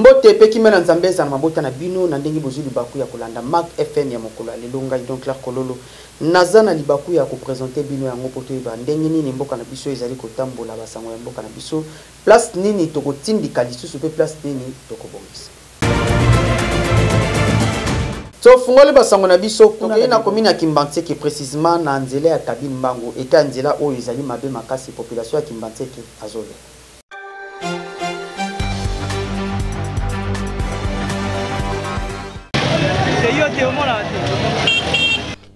Mbote pe kimia na Nzambe ezala na mabota na bino na ndenge bozwi libaku ya kolanda Mac FM ya mokolo ya lelo. Ngai Don Claire Kololo naza na libaku ya ko presenter bino yango po toyeba ndenge nini mboka na biso ezali kotambola, ba sango ya mboka na biso, place nini tokotindika lisusu pe place nini tokobongisa. Tofungoli ba sango na biso tokei na commune ya Kimbanseke precisement na nzela ya cabine Mbangu. Etat ya nzela oyo ezali mabe makasi, population ya Kimbanseke azolela.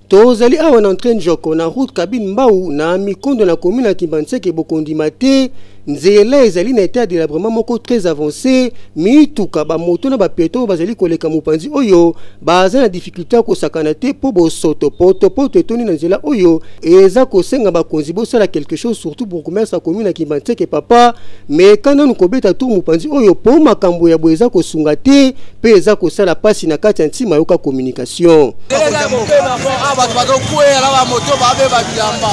Tozali awa na entrée Njoko na route cabine Mbau na Mikondo na commune ya Kimbanseke, bokondima te nzela ezali na etat délabrement moko très avancé. Mituka ba moto na ba piéton bazali koleka mopanzi oyo baza na difficulté ya kosakana te mpo bosoto poto poto etondi na nzela oyo. Eza kosenga bakonzi bosala quelque chose, surtout bourgmestre ya commune ya Kimbanseke papa meka nanu kobeta tour mopanzi oyo mpo makambo ya boye eza kosunga te mpe eza kosala pasi na kati ya ntima. Yoka communication. Bato bazokweya na bamoto, babeba bilamba.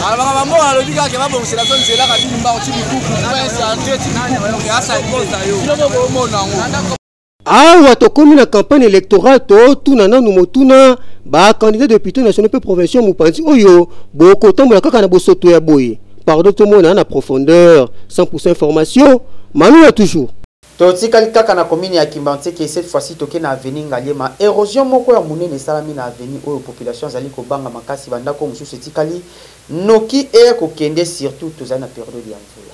Alobaka bango, alobi kaka babongisela so nzela kabini mbango ti bikuku ti bikuku asa yo omona yango. Awa tokomi na campagne électorale, totuna nanu motuna bacandidat député nationaux mpe provinciaux mopanzi oyo bokotambola kaka na bosoto ya boye? Pardon, tomona na profondeur 100% information Manuya toujours. Totikali kaka na commune ya Kimbanseke, cette fois-ci toke na avenue Ngaliema. Érosion moko ya monene esalami na avenue oyo, population azali kobanga makasi, bandako mosusu etikali noki eya kokende, surtout tozali na période ya mvula.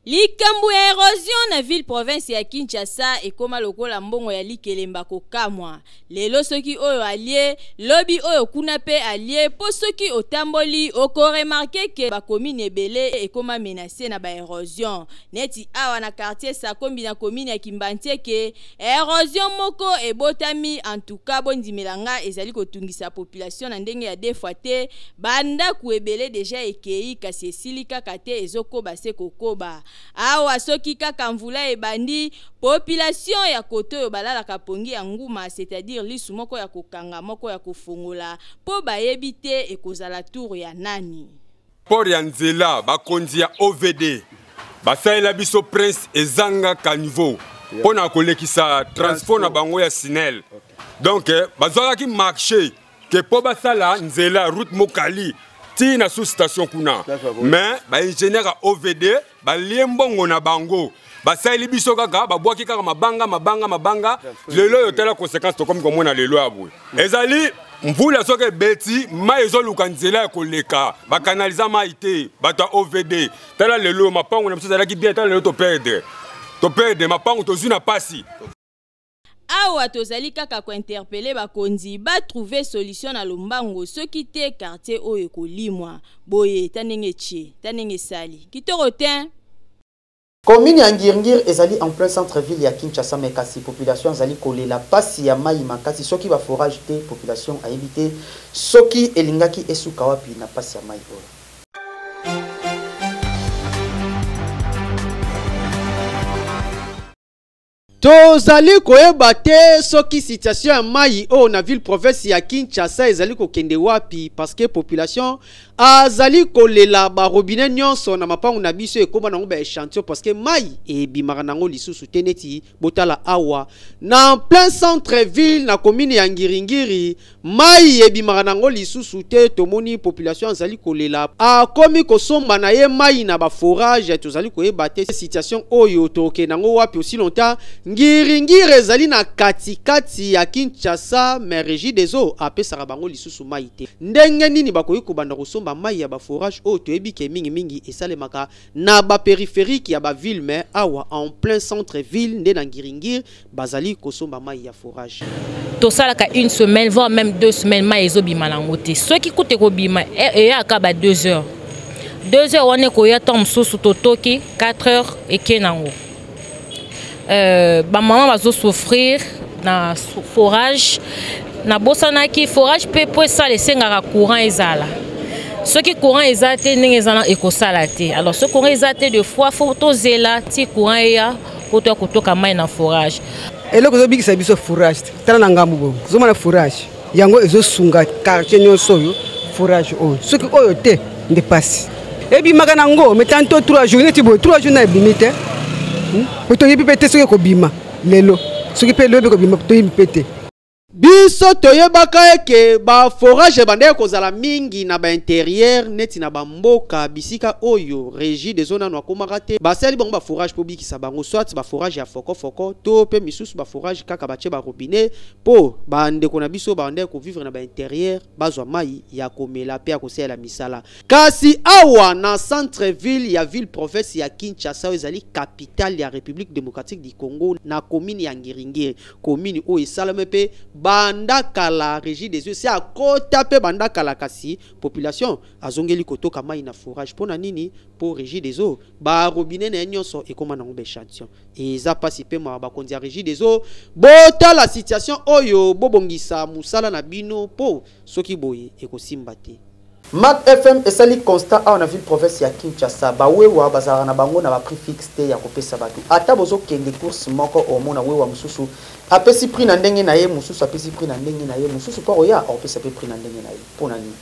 Likambo ya erosion na ville province ya Kinshasa ekoma lokola mbongo ya likelemba kokamwa. Lelo soki oyo alie, lobi oyo kuna pe alie, po soki otamboli okoremarke ke bakomine ebele ekoma menace na ba erosion. Neti awa na quartier Sakombi na commune ya Kimbanseke, erosion moko ebotami, en tout cas bondimela nga ezali kotungisa population na ndenge ya deux fois te. Ba ndaku ebele deja ekei kasi esili kaka te, ezokoba se kokoba. Awa soki kaka mvula ebandi, population ya kote oyo balalaka pongi ya nguma, c'est-à-dire lisu moko ya kokanga moko ya kofongola, po bayebi te ekozala tour ya nani. Port ya nzela, bakonzi ya OVD basalela biso prince ezanga caniveau mpo na kolekisa transport na bango ya Sinel. Donc bazwakaki marché ke mpo basala nzela route Mokali ti na sous station kuna, mais baingénieur ya OVD balie mbongo na bango, basaleli biso kaka babwaki kaka mabanga mabanga mabanga. Lelo oyo tala conséquence tokomi komona lelo ya boye, ezali mvula soki ebeti, mai ezoluka nzela ya koleka, bakanaliza mai te. Bato ya OVD, tala lelo mapango na biso ezalaki bien, tala lelo toperdre toperdre mapango, tozwi na pasi. Awa tozali kaka kointerpeller bakonzi batrouve solution na lombango, soki te quartier oyo ekolimwa boye. Ta ndenge etie, ta ndenge esali kitoko te. Commune ya Ngiri-Ngiri ezali en plein centre-ville ya Kinshasa, mais kasi population azali kolela pasi ya mai makasi soki ba forage te, population ayebi te soki elingaki esuka wapi na pasi ya mai oyo. Tozali koyeba te soki situation ya mai oyo na ville province ya Kinshasa ezali kokende wapi, parce que population azali kolela. Ba robinet nyonso na mapango na biso ekóma nango ba échantillon, parce que mai ebimaka nango lisusu te. Neti botala awa na plein centre ville na commune ya Ngiringiri, mai ebimaka nango lisusu te. Tomoni population azali kolela, akomi kosomba na ye mai na baforage. Tozali koyeba te situation oyo tokokende yango wapi aussi longtemps Ngiringiri ezali na katikati ya Kinshasa, mais Régie des eaux apesaka bango lisusu mai te. Ndenge nini bakoki kobanda kosomba mai ya baforage oyo toyebi ke mingimingi esalemaka na bapériphérique ya baville, mais awa en plein centre ville nde na Ngiringiri bazali kosomba mai ya forage? Tosalaka une semaine, voire même 2 semaines, mai ezobima nango te. Soki kuta ekobima, eyaka ba 2 heures, 2 heures wana ekoya ntango mosusu totoki 4 heures eke nango. Bamama bazosouffrir na forage. Nabosanaki forage mpe mpo esala esengaka courant ezala. Soki courant eza te, ndenge eza ekosala te. Alors soki courant eza te, de fois faut tozela ti courant eya po toya kotoka mai na forage. Eloko ezobikisa biso forage. Tala na ngambo boye, ozomona forage yango ezosunga quartier nyonso oyo. Forage oyo, soki oyo te nde pasi ebimaka nango, mais tantôt 3 jours neti boye, 3 jours na ebimi te. Po toyebi mpe te soki ekobima lelo, soki mpe lobi ekobima, toyebi mpe te. Biso toyebaka eke baforage ebandaki kozala mingi na baintérieur, neti na bamboka bisika oyo Régie des eaux nano akomaka te. Basali bango baforage mpo bikisa bango, soit baforage ya fokofoko to mpe misusu baforage kaka batie barobinet, mpo bandeko na biso bandeki kovivre na baintérieur bazwa mai ya komela mpe ya kosalela misala. Kasi awa na centre ville ya ville province ya Kinshasa, oyo ezali capitale ya République démocratique du Congo, na commune ya Ngiringiri, commune oyo esalami mpe banda kala, Régie des eaux se akota mpe banda kala, kasi population azongeli kotoka mai na forage. Mpo na nini? Mpo Régie des eaux, barobinet na ye nyonso ekóma nango baéchantillon. Eza mpasi mpe mawa. Bakonzi ya Régie des eaux, botala situation oyo, bobongisa mosala na bino, mpo soki boye ekosimba te. Mak FM esali constat awa na ville province ya Kinshasa, bawewa bazalaka na bango na baprix fixe te ya kopesa bato. Ata bozokende course moko, omona wewa mosusu apesi prix na ndenge na ye, mosusu apesi prix na ndenge na ye, mosusu mpo oya akopesa mpe prix na ndenge na ye. Mpo na nini?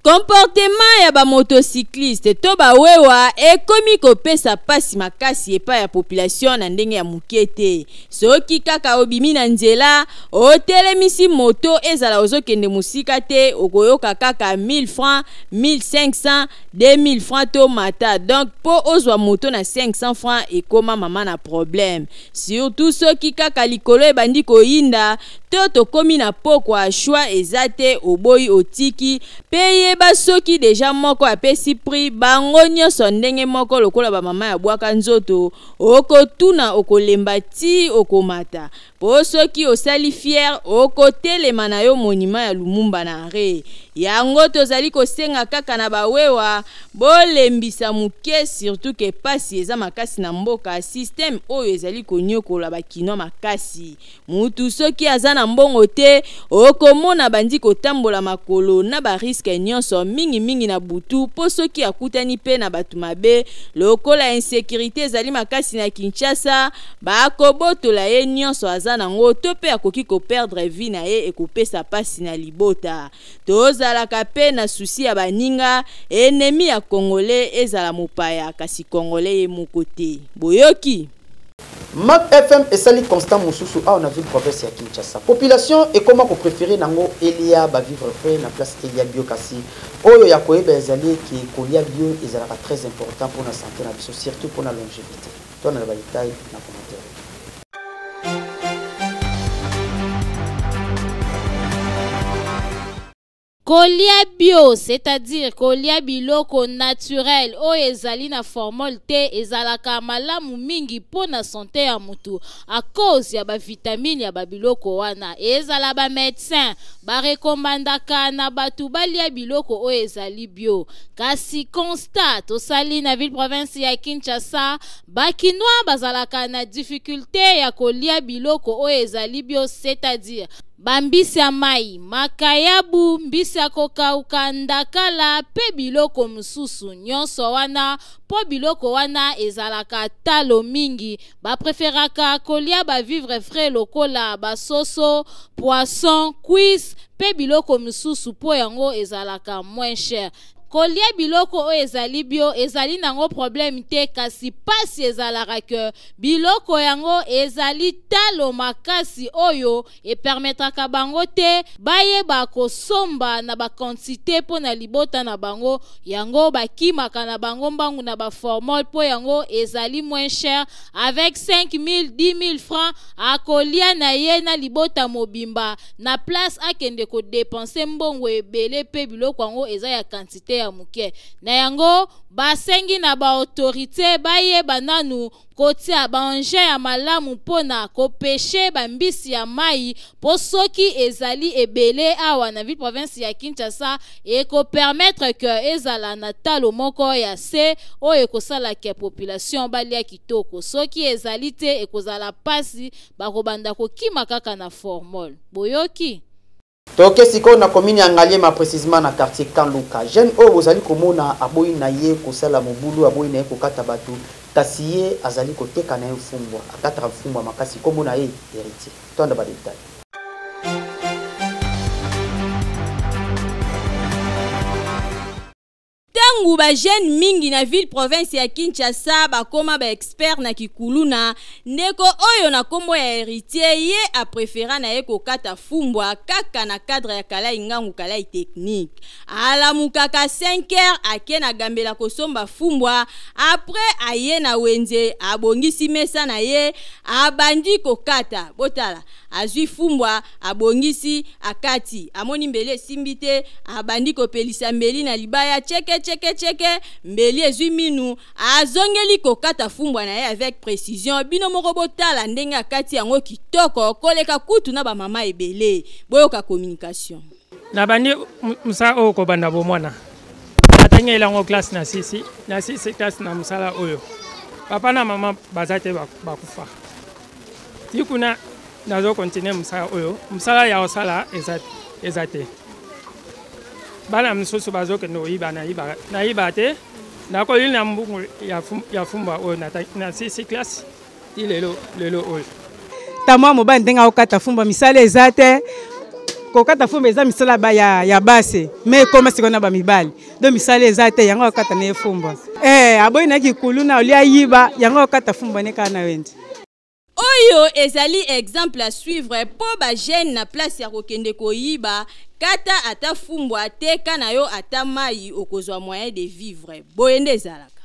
Comportement ya bamotocycliste to bawewa ekomi kopesa mpasi makasi epai ya population na ndenge ya moke te. Soki kaka obimi na nzela, otelemisi moto, ezala ozokende mosika te, okoyoka kaka 1000 francs, 1500, 2000 francs to mata. Donc mpo ozwa moto na 500 francs ekoma mama na problème, surtout soki kaka likolo ebandi koyinda to tokomi na pokwa. Choix eza te, oboyi, otiki mpe yeba soki déjà moko apesi prix, bango nyonso ndenge moko lokola bamama ya bwaka nzoto. Okotuna, okolemba ti okomata, mpo soki osali fier, okotelema na yo monument ya Lumumba na re yango. Tozali kosenga kaka na bawewa bolembisa moke, surtout ke pasi eza makasi na mboka. Système oyo ezali konyokola bakinois makasi. Mutu soki aza na mbongo te, okomona bandi kotambola makolo na barisque nyonso, mingimingi na butu, mpo soki akutani mpe na bato mabe, lokola insécurité ezali makasi na Kinshasa, bakobotola ye nyonso aza nango to mpe akoki koperdre vie na ye. Ekopesa mpasi na libota. Tozalaka mpe na souci ya baninga. Ennemi ya Congolais ezala mopaya, kasi Congolais ye moko te. Boyoki? Mak FM esali constat mosusu awa na ville province ya Kinshasa. Population ekoma kopréférer nango elia bavivre frais na place elia bio. Kasi oyo ya koyeba ezali eke kolia bio ezalaka très important mpona santé na biso, surtout mpona longévité. Twana na badétail na commentaire. Kolia bio, c'est-à-dire kolia biloko naturel oyo ezali na formol te, ezalaka malamu mingi mpo na santé ya mutu à cause ya bavitamine ya babiloko wana. Ezala bamédecin barekomandaka na bato balia biloko oyo ezali bio. Kasi constat tosali na ville province ya Kinshasa, bakinois bazalaka na difficulté ya kolia biloko oyo ezali bio, c'est-à-dire bambisi ya mai, makayabu, mbisi ya kokauka, ndakala mpe biloko mosusu nyonso wana, mpo biloko wana ezalaka talo mingi. Bapreferaka kolia bavivre frais lokola basoso, poisson, cuisse mpe biloko mosusu, mpo yango ezalaka moins cher. Kolia biloko oyo ezali bio ezali nango problème te, kasi pasi ezalaka ke biloko yango ezali talo makasi oyo epermettraka bango te bayeba kosomba na baquantité mpo na libota na bango. Yango bakimaka na bango mbangu na baformol, mpo yango ezali moins cher. Avec 5000, 10 000 francs, akolia na ye na libota mobimba, na place akende kodépenser mbongo ebele mpe biloko yango eza ya quantité ya moke. Na yango basengi na baautorité bayeba nanu kotia baengin ya malamu mpona kopêcher bambisi ya mai, mpo soki ezali ebele awa na ville province ya Kinshasa, ekopermettre ke ezala na talo moko ya se oyo ekosala ke population balia kitoko. Soki ezali te, ekozala mpasi, bakobanda kokima kaka na formol. Boyoki? Toke sikoyo na commune ya Ngaliema, précisément na quartier Kanluka. Jeune oyo bozali komona aboyi na ye kosala mobulu, aboyi na ye kokata bato, kasi ye azali koteka na ye mfumbwa, akataka mfumbwa makasi. Kombo na ye Héritier. Tolanda ba détails. Ntango ba jeunes mingi na ville province ya Kinshasa bakoma ba expert na kikuluna, ndeko oyo na kombo ya Heritier ye a prefera na ye kokata fumbwa kaka na cadre ya Kalayi Ngangu Kalayi Technique. Alamukaka 5 heures ake na Gambela kosomba fumbwa, après aye na wenze abongisi mesa na ye abandi kokata. Botala, azwi fumbwa abongisi akati, amoni mbeli esimbi te, abandi kopelisa mbeli na libaya, cheke cheke cheke, mbeli ezwi minu, azongeli kokata fumbwa na ye avec précision. Bino moko botala ndenge akati yango kitoko koleka kutu na bamama ebele. Boyoka communication. Nabandi mosala oyo kobanda bomwana, natangi elango classe na sisi na sisi classe na mosala oyo papa na mama baza te, bakufa ti kuna. Nazo continuer mosala oyo, mosala ya kosala eza te. Bana mosusu bazokende koyiba, nayiba te, nakoli na mbungu ya fumbwa oyo na sisi classe ti lelo lelo oyo. Tamwa mobali ndenge akokata fumbwa, misala eza te. Kokata fumbwa eza misala ya basi, me ekoma sikoyo na bamibali, donc misala eza te, yango akokata na ye fumbwa. Aboyi na kikulu na olia yiba, yango akokata fumbwa ne kaka na wenze. Oyo ezali exemple à suivre po ba jeune na place ya kokende koyiba, kata ata fumbwa, teka na yo ata mai, okozwa moyen de vivre. Boye nde ezalaka.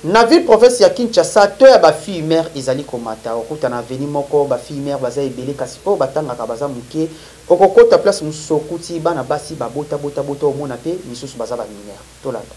Na ville province ya Kinshasa, to ya ba fille mère ezali komata. Okuta na avenue moko ba fille mère baza ebele, kasi oyo batangaka baza moke. Okokota place mosusu okuti bana basi babota bota bota, omona pe misusu baza ba mineur. Tolanda.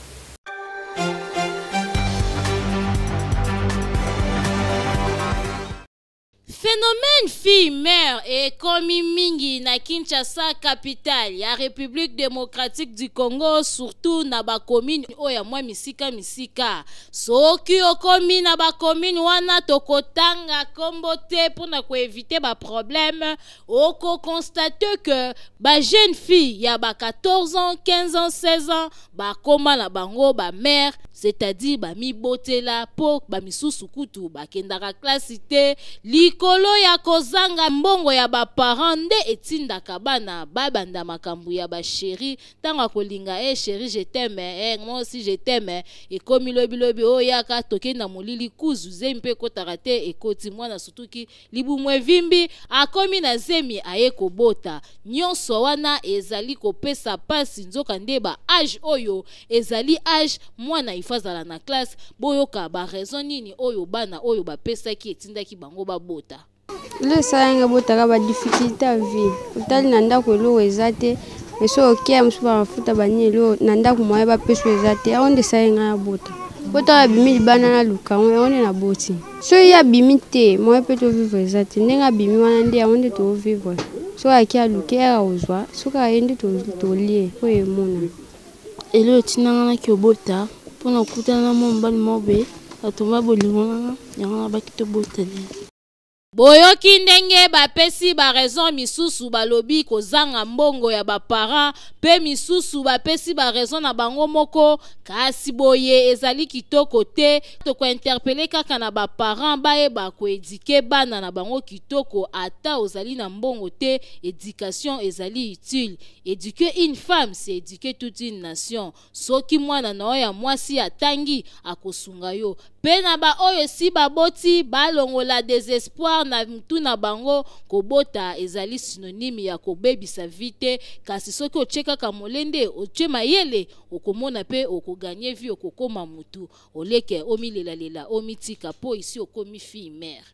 Phénomène fille mère ekomi mingi na Kinshasa, capitale ya République démocratique du Congo, surtout na ba commune oyo ya mwa misika misika. Soki okomi na ba commune wana, tokotanga kombo te mpona koevite ba problème, oko constate que ba jeune fille ya ba 14 ans, 15 ans, 16 ans bakoma na bango ba mère, c'est-à-dire bamibotela, po bamisusu kutu bakendaka klasi te. Likolo ya kozanga mbongo ya baparent nde etindaka bana babanda makambo ya bachéri. Ntango akolinga e chéri, je t'aime, eh, moi aussi je t'aime, ekomi lobilobi oyo yaka tokei na molili, kuzu zemi mpe ekotaka te, ekoti mwana sutuki libumu evimbi, akomi na zemi, aye kobota. Nyonso wana ezali kopesa mpasi, nzoka nde ba âge oyo ezali âge mwana ifo azala na classe. Boyoka baraison nini oyo bana oyo bapesaki etindaki bango babota. Lo esalanga botaka badifficulté ya vie. Otali na ndako eloko eza te, mais soki okeya mosusu bamafuta banini eloko na ndako moye bapesa eza te. Yango nde esali ngai nabota, po ntango abimi libanda naluka yango, yango nde naboti. Soki ye abimi te, moye mpe tovivre eza te. Ndenge abimi wana nde yango nde tovivre. Soki aki aluki ere kozwa, soki aye nde tolie oyo emona. Eloko etindanga naki obota mpona kokutana na mwa mobali moko boye atomba bolingo nanga, yango nabaki tobotani. Boyoki ndenge bapesi baraison misusu, balobi kozanga mbongo ya baparent, mpe misusu bapesi baraison na bango moko, kasi boye ezali kitoko te. Tokointerpeller kaka na baparent bayeba koéduquer bana na bango kitoko. Ata ozali na mbongo te, éducation ezali utile. Éduquer une femme, c'est éduquer toute une nation. Soki mwana na yo ya mwasi atangi, akosunga yo. Mpe na baoyo esi baboti, balongola désespoir na mutu na bango. Kobota ezali synonyme ya kobebisa vie te, kasi soki otie kaka molende, otie mayele, okomona mpe okogagner vie, okokóma mutu oleke omilelalela omitika mpo isi okomi fille mère.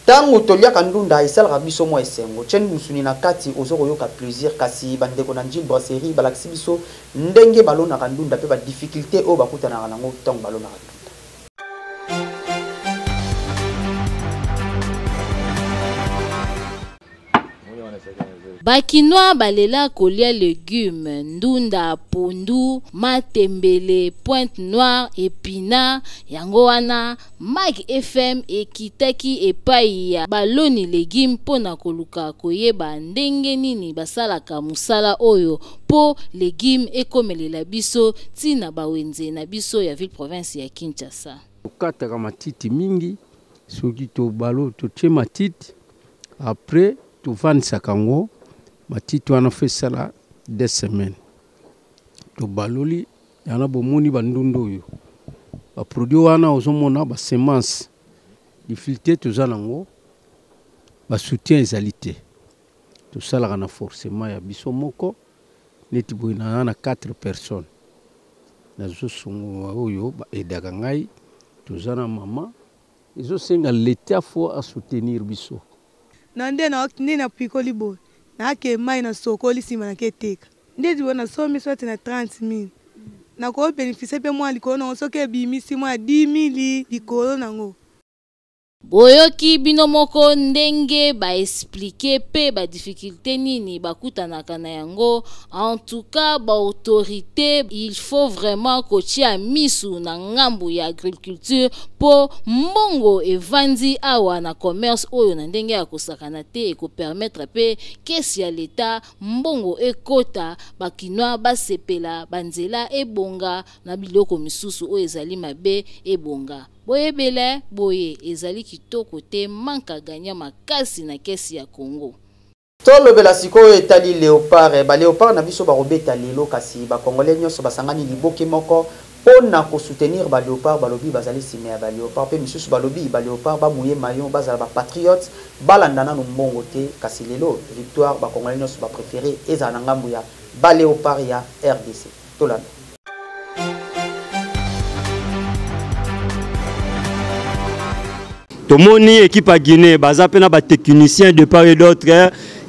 Ntango toliaka ndunda, esalaka biso mwa esengo. Tieni mosuni na kati, oza koyoka plaisir. Kasi bandeko na Njili Brasserie balakisi biso ndenge balonaka ndunda mpe badifficulté oyo bakutanaka nango ntango balonaka ndunda. Bakinois balela kolia legume, ndunda, pondu, matembele, pointe noire, epinard, yango wana Mag FM ekitaki epayi ya baloni legume mpo na koluka koyeba ndenge nini basalaka mosala oyo mpo legume ekomelela biso ti na bawenze na biso ya ville province ya Kinshasa. Tokataka matiti mingi soki tobalo totie matiti après tovandisaka yango matiti wana fo esala deux semaines tobaloli yana bomoni bandunda oyo baproduit wana ozomona basemence difficulté toza nango basoutien ezali te tosalaka na forcément ya biso moko neti boye naza na 4 personnes nazosunga oyo baedaka ngai toza na mama ezosenga leta fo asoutenir biso na nde nde napikoli boye nake mai nasokoli nsima nake teka ndeti boye nasombi swati na 30 000 nakobenefisie mpe mwa likolo nango soki ebimisi mwa 10 000 likolo nango. Boyoki bino moko ndenge ba expliquer pe ba difficultes nini bakutanaka na yango. En tout cas ba autorites il faut vraiment kotia misu na ngambu ya agriculture po mbongo evandi awa na commerce oyo na ndenge ya kosakana te, eko permettre pe caisse ya l'etat mbongo ekota, ba kinois basepela, ba nzela ebonga na biloko misusu oyo ezali mabe ebonga. Boyebela boye ezali kitoko te manque à gagner makasi na caisse ya Congo. Tolobela sikoyo etali Leopard. Ba Leopard na biso bakobeta lelo kasi ba Congolais nyonso basangani liboke moko mpo na ko soutenir ba Leopard. Balobi bazali sima ya ba Leopard mpe misusu balobi ba Leopard ba mouiller maillot, bazala ba patriotes, balanda nanu mbongo te. Kasi lelo victoire ba Congolais nyonso ba preferer ezala na ngambo ya ba Leopard ya rdc. Tolanda. Tomoni équipe ya Guinée baza mpe na ba techniciens de part et d'autre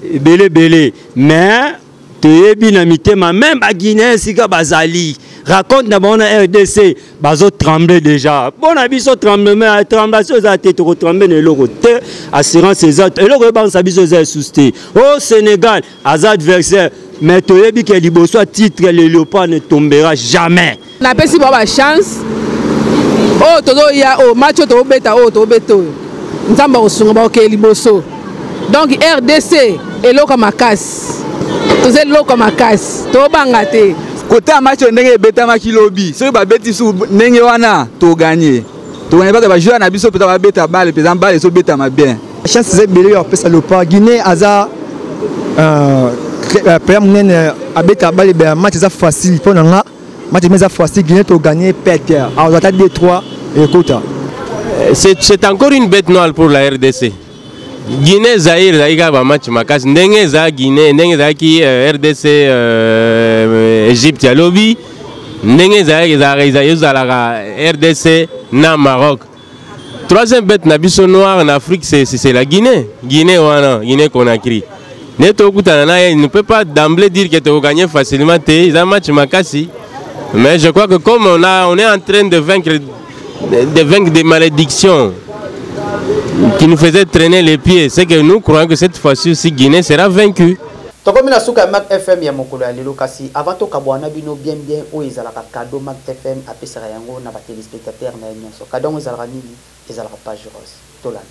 ebele ebele, mais toyebi na mitema même ba Guinéens esika bazali raconte na bango na RDC bazo tremble déjà. Mpo na biso tremblement tremblation eza te, tokotremble na eloko te, assurance eza eloko ebangisa biso eza esusu te. O Sénégal aza adversaire, mais toyebi ke liboso ya titre le léopard ne tombera jamais. Napesi bango ba chance oyo tozoya oyo match oyo tobeta oyo tobeta oyo Nzambe akosunga bakokende liboso. Donc RDC eloko makasi, toza eloko makasi, tobanga te. Kota ya match oyo ndenge ebetamaki lobi, soki babeti su ndenge wana toganye toganye baka bajoueur na biso mpenza babeta bale mpenza bale ezobetama bien. Chance eza ebele oyo apesa Leopard. Guinée aza player monene, abeta bale ya match eza facile mpo na nga. Match eza facile, Guinée toganye pete azwa ata 2-3 ekota. C'est encore une bête noire pour la RDC. Guinée Zaïre ezalaki kaka ba match makasi ndenge eza Guinée, ndenge ezalaki RDC Égypte ya lobi, ndenge ezalaki ezalaka RDC na Maroc. Troisième bête na biso noire en Afrique, c'est la Guinée. Guinée wana, Guinée Conakry. Ne tokutana na ye, ne peut pas d'emblée dire que tokogagner facilement te, eza match makasi. Mais je crois que comme on est en train de vaincre, de vaincre des malédictions qui nous faisaient traîner les pieds, c'est que nous croyons que cette fois-ci aussi Guinée sera vaincue. Tokomi na suka ya Mag FM ya mokolo ya lelo, kasi avant tokabwana bino bien bien oyo ezalaka cadeau Mag FM apesaka yango na ba téléspectateurs na ye nyonso. Cadeau yango ezalaka nini? Ezalaka page rose. Tolanda.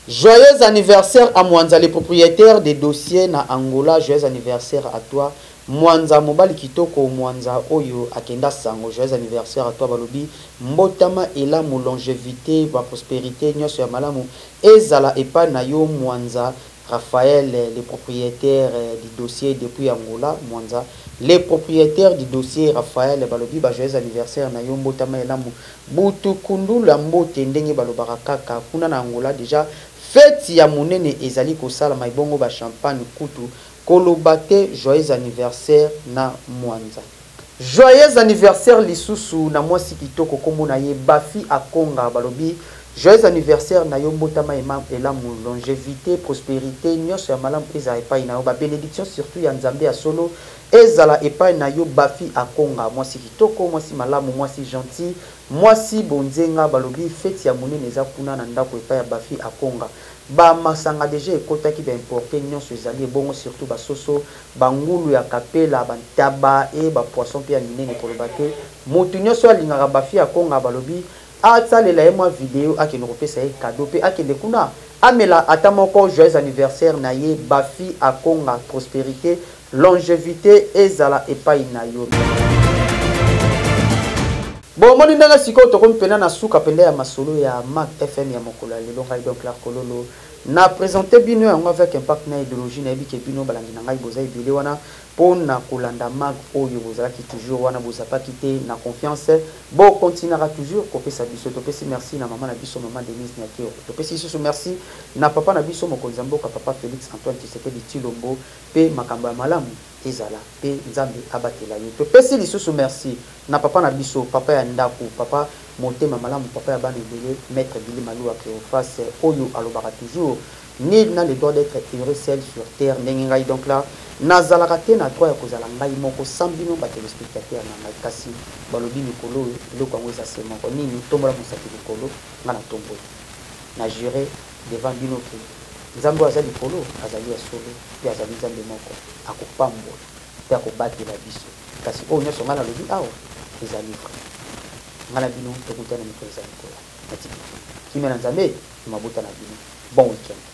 Joyeux anniversaire à Mwanza, le propriétaire des dossiers na Angola. Joyeux anniversaire à toi. Mwanza mobali kitoko, Mwanza oyo akenda sango. Joyeux anniversaire à toi balobi. Mbotama elamu, longévité, ba prospérité nyonso ya malamu ezala epai na yo Mwanza Raphaël, le propriétaire du dossier depuis Angola. Mwanza, le propriétaire du dossier Raphaël balobi ba joyeux anniversaire na yo, mbotama elamu. Butu kundula mbote ndenge balobaka kaka kuna na Angola déjà fête ya monene ezali kosalama ebongo ba champagne kutu koloba te. Joyeux anniversaire na Mwanza. Joyeux anniversaire lisusu na mwasi kitoko kombo na ye Bafi Akonga balobi joyeux anniversaire na yo, mbotama elamu, longévité, prospérité nyonso ya malamu ezala epai na yo, ba bénédiction surtout ya Nzambe ya solo Ezala epai na yo Bafi Akonga, mwasi kitoko, mwasi malamu, mwasi gentil, mwasi bonzenga, balobi feti ya monene eza kuna na ndako epai ya Bafi Akonga. Ba masanga dejà ekotaki ba importe nionso ezali ebongo surtout ba soso, ba ngulu ya kapela, ba ntaba et ba poissons pe ya minene koloba te. Mutu nionso oyo alingaka Bafi Akonga balobi asalela ye mwa video akende kopesa ye cadeau pe akende kuna amela ata moko joyeux anniversaire na ye Bafi Akonga prosperite Longevite ezala epai na yo. Bomoni ndenge sikoyo tokomi mpena na suka mpenza ya masolo ya Mac FM ya mokolo ya lelo. Ngai Don Clark Kololo na presente bino yango avec impact na ideologie. Nayebi ke bino balandi na ngai boza ebele wana mpo na kolanda mag oyo, bozalaki toujours wana, bozapaki te na confiance, bo continuaka toujours kopesa biso. Topesi merci na mama na biso mama Denise Nyakeru, topesi lisusu merci na papa na biso mokonzi ya mboka papa Felix Antoine Tshisekedi Tshilombo. Pe makambo ya malamu ezala pe nzambe abatela yo topesi lisusu merci na papa na biso papa ya ndaku papa motema malamu papa ya bana ebele maitre Billy Maluwa Cleophas oyo alobaka toujours nul n'a le droit d'etre heureux seul sur terre ndenge ngai donc là nazalaka te na droit ya kozala ngai moko sans bino ba telespectateurs na ngai kasi balobi mikolo oyo eloko yango eza se moko nini tombola mosapi likolo ngai na tomboli na jure devant bino que Nzambe oyo aza likolo azali ya solo mpe azali Nzambe moko, akopambola mpe akobatela biso. Kasi oyo nyonso ngai nalobi awa ezali vrai. Ngai na bino tokutani na mikolo ezali koya. Natiki bino. Kimia na Nzambe na mabota na bino. Bon week-end.